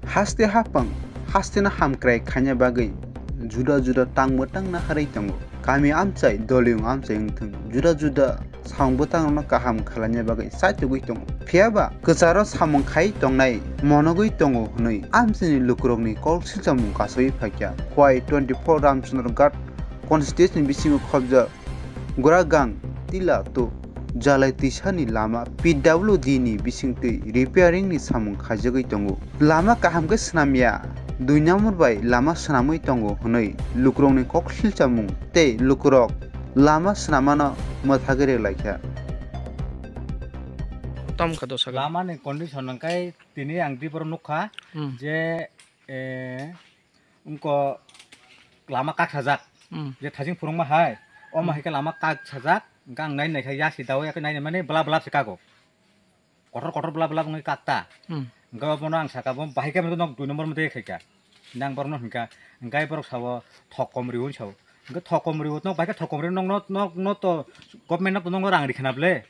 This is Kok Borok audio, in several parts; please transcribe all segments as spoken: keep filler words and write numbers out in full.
Haste hapang, hasteno hamkrai khaina bagwi juda juda tangbo tangna harwi tongo. Kami amchai, doliyung amchai wngthung, juda juda samung bwtangrokno kaham khlaina bagwi chaitugwi tongo. Phiyaba kwcharo samung khai tongnai monogwi tongo hwnwi amchaini lukurokni kok silchamung kasogwi phaikha. Khowai twenty-four Ramchandra Ghat constituency ni bisingo khobjak Guragang Tila to Jalai Tisani lama P W D ni bisingtwi repairing ni samung khaijagwi tongo. Lama kaham khe swnamya, dui number bai lama swnamwi tongo hwnwi lukurokni kok silchamung tei lukurok lama swnamano mwthagwi rwlaikha. Tam kha dosa. Lama ni condition hwnkhe tini ang diboro nukha Hmm. je, eh, Wngkha lama kaksajak, Hmm. je thajing phwrwngma hai, omo Hmm. hai khe lama kaksajak, hwnkhe ang nai naikha yasi dawi yakhe nai mani bla bla se kago. Kotor kotor bla bla wngwi kakta. Hmm. Hwnkhe obono ang saka bo bahai khe nok dui number mate khaikha. Nang borokno hwnkha, hwnkhe borok sao thok kom riwi sao. Hwnkhe thok kom riwi nok bahai khe thok kom riwi nok no, nok no to government no to nok no rang rikha na ble.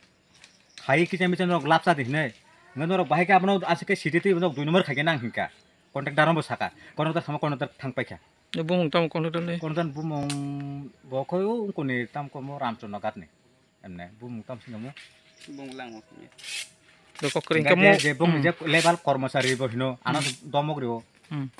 Khai kisa misa norok lapsa di hinwi. Hwnkhe norok bahai khe abono aswk khe city twi norok dui number khai khe nang hinkha. Contractor no bo saka. Contractor sama contractor thang paikha. Bumung tamo contractor ni? Contractor bumung bo khoi o ungkoni tam komo Ramchandra Ghat ni. Emne bumung tam singamo. Bumung lang mo. Do kokri Hwnkhe kamo. Je, je bumung Hmm. je level kormosari bo hino. Ano Hmm. domok rio. Hmm.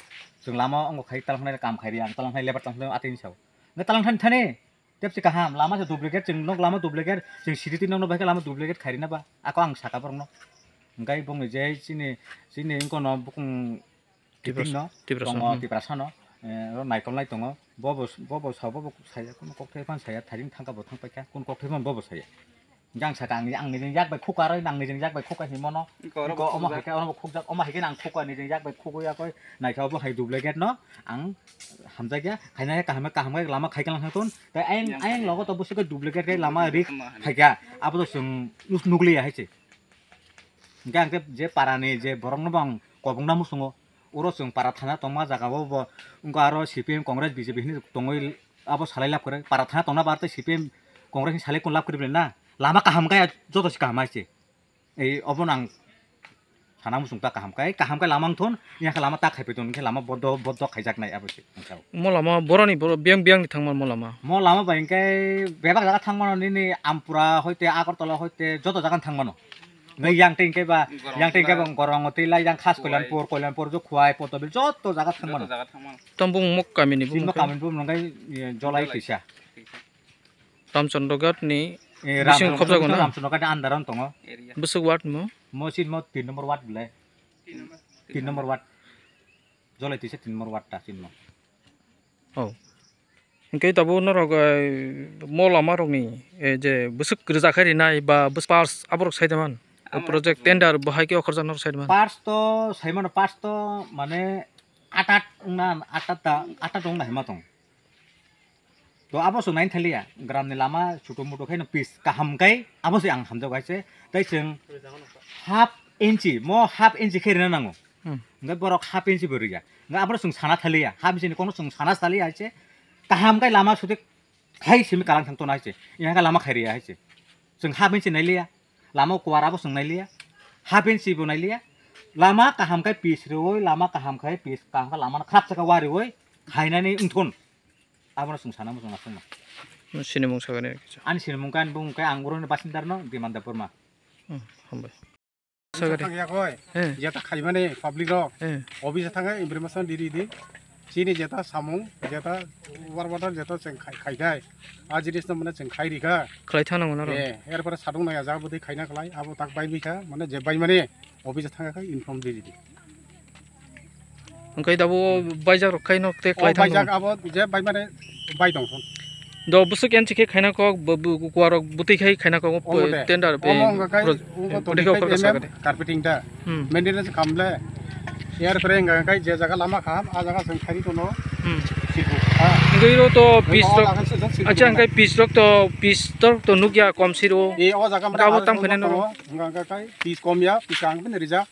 Chwng lama ongo khai talang khnai kam khai ri ang talang khnai level talang khnai atini sao. Hwnkhe talang thani thani. Tep se kaham, lama se duplicate, chwng nok lama duplicate, chwng city nok no bahai khe lama duplicate khairina ba, ako ang saka borok no. Hwnkhe bongni je chini, chini wngkha no bukung Tipra-, kiting no, Tiprasa, tongo hmm. Tiprasa no, eh, oro naikol nai tongo, bo bo, bo bo sao, bo bo saya, kunu kokthai phan saya, thairing thangka bo thang paikha, kunu kokthai phan bo bo saya. Hwnkhe ang saka ang, ang nini yak bai khukha rw, ang nini yak bai khukha hinwi mano. Hwnkhe oro bo Hwnkhe omo khukjak. Hai khe, oro bo khukjak, omo hai khe ang khukha nini yak bai khukwi yakoi, naikha bo hai duplicate no, ang hamjakya, khaina khe kaham, kaham khe lama khai kalang thangthun. Tei ayang, Yang ayang khai logo to busu khe duplicate khe lama ri Lama hai. Phaikha. Abo to chwng nuk-, nukliya hai se. Hwnkhe ang khe je para ni je borok no bo ang kobong na muchungo. Oro chwng para thana tongma jaga o bo wngkha aro C P M Congress B J P hinwi tongwi abo salai lab kwrwi. Para thana tongna bar tei C P M Congress ni salai kun lab kwrwi na. Lama kaham khe joto se kaham hai se. Ei, obo nang sana muchung ta kaham kai, kaham kai lama wngthun, ya khe lama ta khaipai tong, khe lama bodo, bodo khaijak nai abo se, ang sao. Mo lama boroni boro biyang biyang ni thangma mo lama. Mo lama bai hwnkhe bebak jaga thangmano nini Ampura hoite, Agartala hoite, joto jaga thangmano. Nai yang tei hwnkhe ba, Gorong yang tei hwnkhe ba gorong tei lai yang khas Khowai. Koilanpur, Koilanpur jo Khowai, Potobil joto jaga thangmano. Joto jaga thangmano. Tamo bung mok kami ni bung Sini mo hwnkhe? Kami bung nangkai, ye, Jolai Jolai Tisa. Tisa. Ramchandra Ghat ni Eh, bising Ramchandra khobjago Ghat, na? Ramchandra Ghat ni under o tongo. Area. Bwswk ward mo? Mo sin mo tin number ward bwlai. Tin number. Tin number ward. Jolai Tisa tin number ward ta sin mo. Oh. Hwnkhe tabuk norok, eh, mo lama rok ni, eh, je bwswk rwja khai rinai ba bwswk parts aborok sai de man? Amrok project tender bo hai khe okhorjak norok sai de man? Parts to sai mano, parts to mane atat wngna, atat ta, atat wngna hima tong. To abo chwng naina thaliya, gram ni lama chutu mutu khe no pitch kaham kai abo se ang hamjak hai se, tei chwng half inchi, mo half inchi khe rina nango. Hmm. Hwnkhe borok half inchi bo riya. Hwnkhe abo chwng sana thaliya, half inchi ni kono chwng sana thaliya hai se, kaham kai lama sudi khai simi kalang thang tona hai se, yang khe lama khai riya hai se. Chwng half inchi nailiya, lama kuar abo chwng nailiya, half inchi bo nailiya, lama kaham kai pitch riwi, lama kaham kai pitch kaham kai lama no khrap saka wariwi khainani wngthun. Abono chwng sana muchung aswkno. Sinimung sagani kisa. Ani sinimung khe ani bumung khe ang oro ni basindarno Biman Debbarma. Hmm, hambai. Sagari. Thang yakoi. Eh. Jeta khaimani public rok. Eh. Office thangwi information di di di. Chini jeta samung, jeta war water jeta chwng khai, khai khai. A jinis no mane chwng khai rikha. Khlai thang nango na ro. Eh, er pore sadung naya ja bwtwi khaina khlai, abo tak bai bikha, mane je bai mani office thangkha inform di di. Hwnkhe dabo baijak rok khai nok te khlai thang baijak abo je bai mane bai tong thung. Do bwswk enchi khe khaina kok, bo, bo, kuarok bwtwi khai khaina kok, omo de. Tender, omo hwnka khai, pro-, omo bwtwi khai twenty-five M M okhor kasa kani. Carpeting da. Hmm. Maintenance khamle. Air frame hwnka khai je jaga lama kham, a jaga seng khari tono. Hmm. Sibu. Ha. Hwnkhe iro to pitch rok, acha, hwnkhe pitch rok to, pitch rok to nukya kom siro. E, o jaga mane abo tam khaina no. Hwnka khai pitch kom ya, pitch ang bini rijak.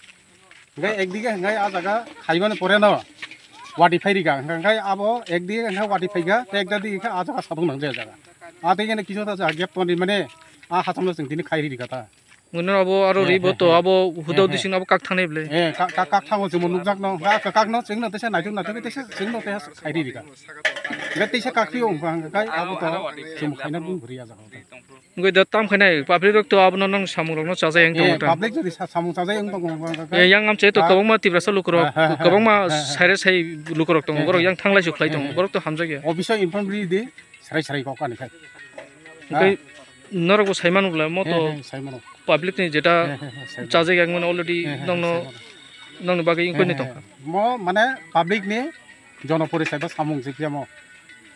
Hwnkhe ekdige hwnkhe a jaga khaimani pore no wati phai rikha, hwnkhe abo ekdige hwnkhe wati phaikha, tei ekta dige khe a jaga sadung nang je jaga. A tei khe kisu ta jaga gap tongmani mane a hacham no chwng tini khai rikha ta. Ngono abo aro Eh, ri bo eh, to eh. Abo huda Eh, hudi eh. Sing abo kak thangnai bwle. Eh, ka-, ka-, kak thango chwng nuk jak no. Ka-, ka-, kak no chwng no tesa naituk naituk tesa chwng no tesa khairi rika. Ga tesa kak thio wng kha kai abo to chwng khaina bung bwrwi ya jaga. Ngoi da tam khainai public rok to abo no nang samung rok no chajai ang Eh, tong ta. Public jodi sa-, samung chajai ang tong kha kai. Eh, yang am che to Ah. Kwbangma Tiprasa lukurok, Ah, ah, ah, kwbangma ah, ah. Saire sai lukurok tong, Eh, borok eh. Yang thanglai su khlai tong, Eh, eh. Borok to hamjak ya. Office o inform ri di, sarai sarai kok ani khai. Hingke Ah. Norok bo sai mano bwle, mo He, to he, sai mano. Public ni jeta He, he, he, sai mano. Chajak yang mano already He, he, nongno, sai mano. Nongni bagwi He, ingkoi ni he, tongkha. He. Mo mane public ni jono porisai ba samung jikya mo.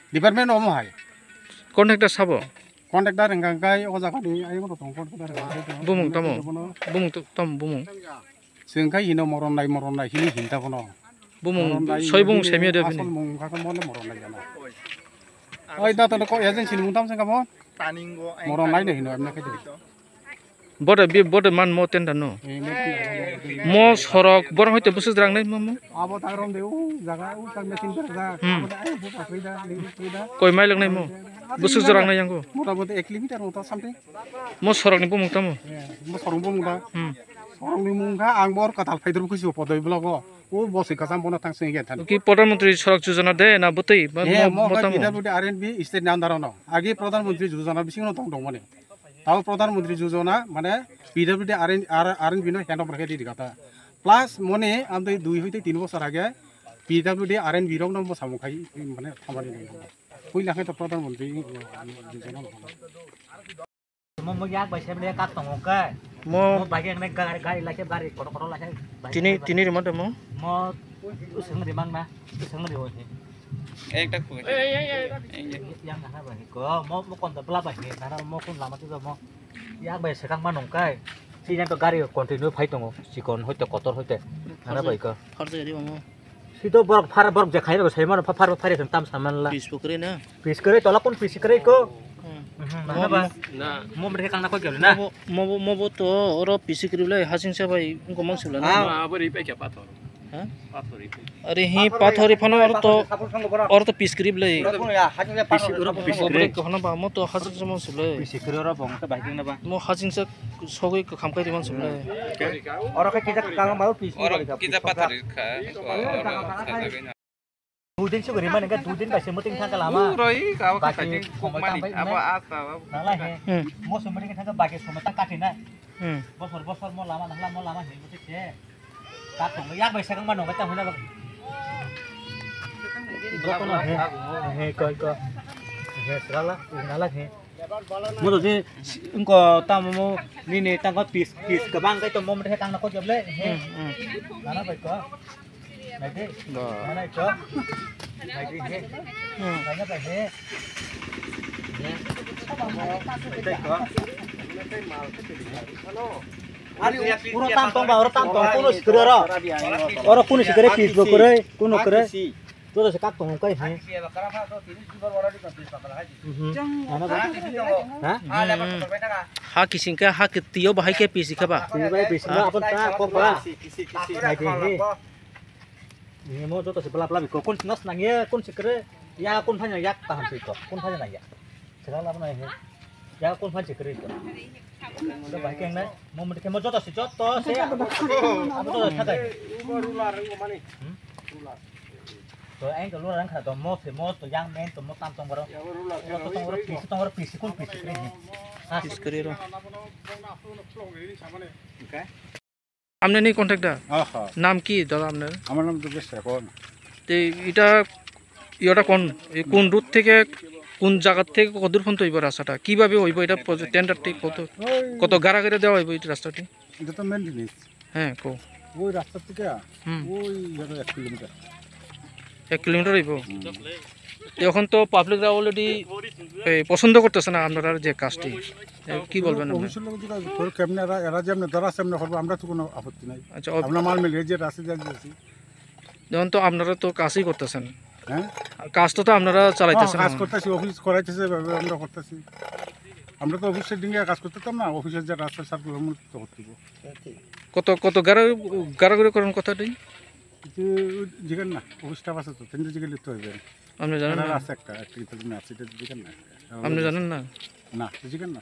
Department omo hai. Contractor sabo? Contractor hingka kai o jaga ni ayung ro tong contractor hingka kai tong. Bumung tamo? Bono Bumung to-, tamo bumung? Chwng khai hino moron nai, moron nai hini hinta bono. Bumung, moron nai soi bumung hini semia de asol bini. Mung kha khe mo le moron nai jana. Oi da to ko agency ni mung tam sengka mo. Moron nai ne hino amne khai. Bote bi, bote man mo tenda no. Eh, mo tenda no. Mo sorok borok hoite bwswk jwrang nai mo mo. Abo ta rom de u jaga u ta machine berjak. Hmm. Abo da ai bu pathwi da, ni pathwi da. Koi mai lok nai mo. Bwswk jwrang nai yango. Mota moti ek kilometer mota something. Mo sorok ni bumung tamo? Eh, mo sorok bumung da. Hmm. Sorok ni mung kha ang bor katal phaidor kusi podoi blogo. O bosi kasam bono thang sing gen than. Ki Pradhan Mantri Sadak Yojana de na bwtwi? Mo, eh, mo, mo kha tamo? P W D R N B state ni under no. Agi Pradhan Mantri Yojana bising no tong tong mani. Tao Pradhan Mantri Yojana mane P W D R N, R, R N B no hand over khe di kata. Plus mone amtwi dui hoite tin bosor age P W D R N B rok no bo samung khai mane thamani nang. Puila khe to Pradhan Mantri Yojana no. Mo, mo yak bai sebele kak tongo khe. Mo Mo bai khe nang gari, gari lai khe gari kotor kotor lai khe bai tini, khe tini rima de mo? Mo usung rimang na, usung ri hote. Ekta khu. Yang kana bai ko, mo, mo kon da bla bai na, mo kon lama tu mo. Yak bai sekang ma nong kai. Si yang to gari continue phai tongo, sikon hoite kotor hoite. Kana bai ko. Khorsa jadi mo. Sito borok phar borok je khairok sai mano phar phar phar tam saman la. Pis pukri na. Pis kre tola kun pis kre ko. Hmm. Mhm, mana ba? Na. Mo mre kang na ko gel na. Mo bo, mo bo, mo bo to oro pis kri lai hasing sa bai ko mang sibla na. Ah. Ma abo ri pe kya pathor. Ha? Pathor ri pe. Are hi pathor ri phano oro to, oro to pis kri lai. Pis oro pis kre. Ko na ba mo to hasing sa mang sibla. Pis kre oro bong ta bai na ba. Mo hasing sa sogwi kwkham kai ri mang sibla. Oro khe kisa kwkham ma pis. Oro kisa pathor ri kha. Dudin sugri mani ka dudin bai se muting thang kalama. Uroi ka ka Baki kaji somai kukmani tang bai abo nai. Asta abo. Nalai he. Hmm. Mo somai thang ka baki somai tang kathi na. Hmm. Bosor bosor mo lama nahla mo lama he muti se. Ka tong yak bai sakang ma nong ka tang huna ba. Joto no he. He ko ko. He srala nala he. Mo to je ingko tamo mo nini tang ko pis pis ka bang kai to mo mre tang na ko job le. He. Hmm, hmm. Nana bai ko. Naidi. Ba. Mana ito? Naidi he. Hmm. Mana ba he? He. Ito ito. Ari oro tam tong ba, oro tam tong, kuno sikiri oro. Oro kuno sikiri pis bo kore, kuno kore. Joto se kak tong kai he. Mhm. Mana ba? Ha? Hmm. Ha kising ka, ha kitiyo bahai ke pis ka ba? Pis bai pis na, apa ta kok ba? Naidi he. Ni mo joto se bla bla bi ko kun nas nang ye kun se kre ya kun phanya yak taham se ko kun phanya nang ya. Sera la bana he ya kun phanya se kre ko. Joto bai keng nai mo mo ke mo joto se joto se abo joto se thai. Hmm? To ang ko lura rang kha to mo se mo to yang men to mo tam tong baro. Mo to tong baro pis tong baro pis kun pis kre he. Ha se kre ro. Okay. আপনি নেই কন্ট্রাক্টর? হ্যাঁ, হ্যাঁ। নাম কি দাদা আপনার? আমার নাম দুর্গেশ শেখর। তো এটা, এটা কোন, এই কোন রুট থেকে কোন জায়গা থেকে কত দূর পর্যন্ত হইব রাস্তাটা? কিভাবে হইব এটা? টেন্ডারটি কত, ওই কত গাড়া করে দেওয়া হইব এই রাস্তাটি? এটা তো মেইনটেনেন্স। হ্যাঁ, কো। ওই রাস্তা থেকে হুম। ওই ধরো এক কিলোমিটার। এক কিলোমিটার হইব? হুম। তো এখন তো পাবলিকরা অলরেডি, এ, পছন্দ করতেছে না আপনার যে কাজটি। এ, কি বলবেন আপনি? অফিসের লোক যদি করে, কেমনে এরা, এরা যেমনি ধরা আছে, এমনি করবো, আমরা তো কোনো আপত্তি নাই। আচ্ছা, অফ- আমরা মাল মিলিয়ে যে রাস্তা দিয়ে দিয়েছি। এখন তো আপনারা তো কাজই করতেছেন। হ্যাঁ? কাজ তো, তো আপনারা চালাইতেছেন হ্যাঁ, কাজ এখন। করতেছি, অফিস করাইতেছে, এভাবে আমরা করতেছি। আমরা তো অফিসের দিকে কাজ করতাম না, অফিসের যে রাস্তা সার্কুলার মতো তো করতে হবে। কত, কত গাড়া-, গাড়াগাড়ি করেন কথাটি? কিছু জিজ্ঞেস না, অফিস স্টাফ আছে তো, তিনটে জিজ্ঞেস লিখতে হবে। আপনি জানেন এরা না? রাস্তা একটা, একটা কিন্তু না, সেটা জিজ্ঞেস না। আপনি জানেন না? না, জিজ্ঞেস না।